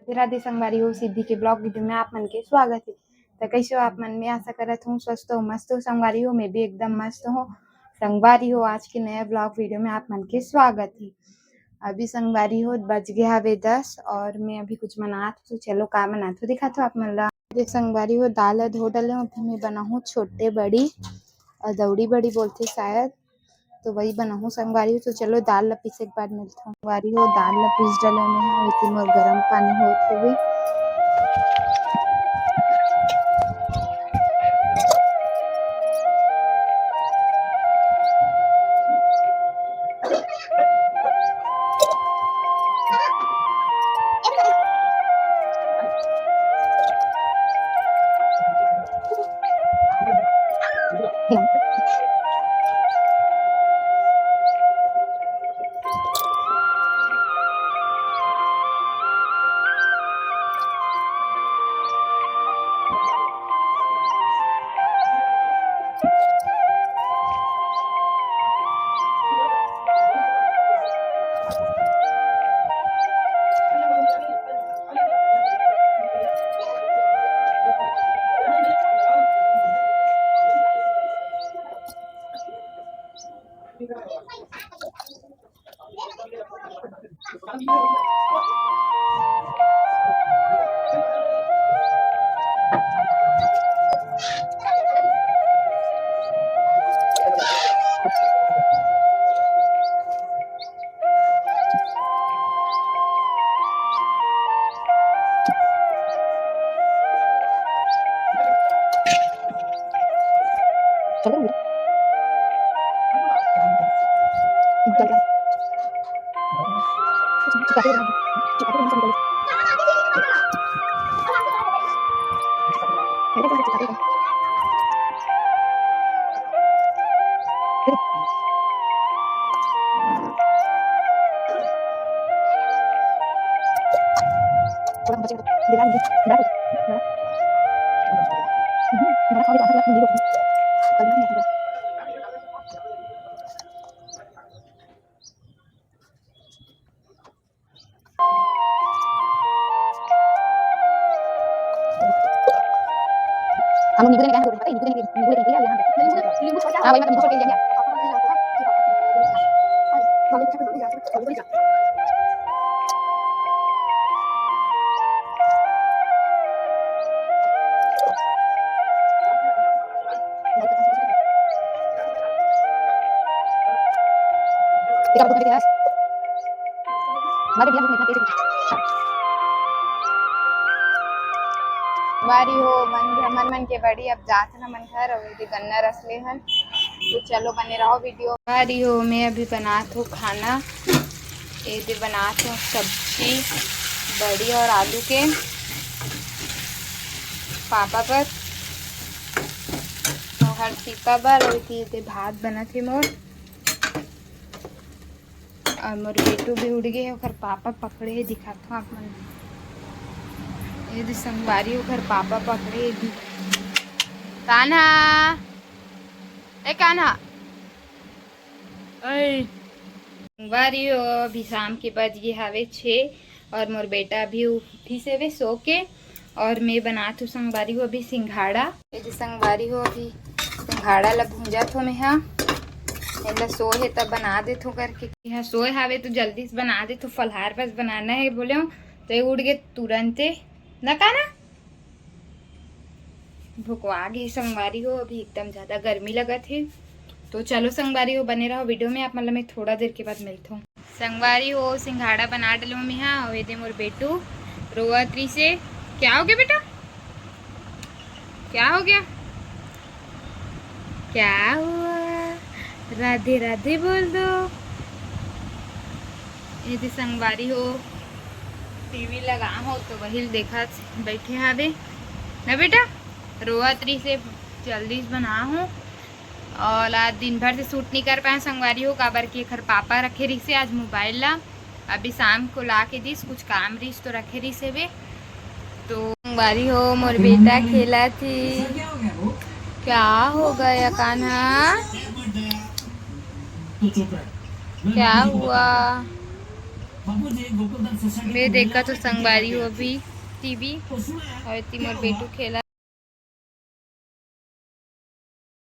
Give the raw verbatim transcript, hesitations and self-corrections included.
राधे राधे संगवारी हो, सिद्धि के vlog video में आप मन के स्वागत हे। त कइसे हो आप मन? मैं आशा करत हूँ स्वस्थ हो, मस्त हो संगवारी हो। मैं भी एकदम मस्त हूँ संगवारी हो। आज के नया vlog video में आप मन के स्वागत हे। अभी संगवारी हो बज गया हवे दस और मैं अभी कुछ बनात हूँ। तो चलो का बनात हूँ दिखात हूँ आप मन ला। ये संगवारी हो दाल ला धो डाले हूँ, अभी मैं बनाहूँ छोटे बड़ी, अदौड़ी बड़ी बोलथे शायद, तो वही बनाहूँ संगवारी हो। तो चलो दाल ला पीसे के बाद मिलत हूँ संगवारी हो। दाल ला पीस डाले हूँ मैं, इतनी मोर गरम पानी होत हवे। हम लोग नींबू देने गए हैं, पता है, नींबू देने के लिए, नींबू देने के लिए यहाँ पे। हाँ, वही मतलब नींबू छोड़ के लिया। संगवारी हो, मन, हमन मन के बड़ी अब जात हन हमन घर, अउ एदे गन्ना रस ले हन। तो चलो बने रहो video। संगवारी हो, मैं अभी बनात हूँ खाना। एदे बनात हूँ सब्जी, बड़ी और आलू के पापा बर, और हर्षिता बर, और एदे भात बनत हे मोर। और मोर बेटू भी उड़ गए, ओकर पापा पकड़े हे, दिखात हूँ आप मन। एदे संगवारी, ओकर पापा पकड़े हे। कान्हा, ए कान्हा, ए। संगवारी हो, अभी शाम के बज गए हवे छः। और मोर बेटा अभी उठिस हवे सो के, और मैं बनात हूँ संगवारी हो अभी सिंघाड़ा। एदे संगवारी हो अभी सिंघाड़ा ला भूंजत हूँ मैं हा। एला सोए हे तब बना देत हूँ करके, यहाँ सोए हावे तो जल्दी से बना देत हूँ, फलहार बस बनाना है बोले हूँ, तो ये उठ गए तुरंते। ना का ना? भुकवा गे संगवारी हो, अभी एकदम ज्यादा गर्मी लगत हे। तो चलो संगवारी हो, बने रहो video में, आप मन ला मैं थोड़ा देर के बाद मिलत हूँ। संगवारी हो, सिंघाड़ा बना डलो मेहा, अउ एदे मोर बेटू रोवत रहिसे। क्या हो गया बेटा? क्या हो गया? क्या हुआ? राधे राधे बोल दो। एदे संगवारी हो, टीवी लगा हो तो वही ल देखत बैठे हावे ना बेटा, रोवत रहिसे, जल्दी से बना हो। और आज दिन भर से shoot नहीं कर पाए संगवारी हो, काबर कि एखर पापा रखे रहिसे आज mobile ला, अभी शाम को ला के दिस, कुछ काम रहिस तो रखे रहिसे बे। तो संगवारी हो, मोर बेटा खेलत हे। क्या हो गया कान्हा? क्या हुआ? मैं देखत हों संगवारी हो अभी टीवी, अउ एती मोर बेटू खेलत।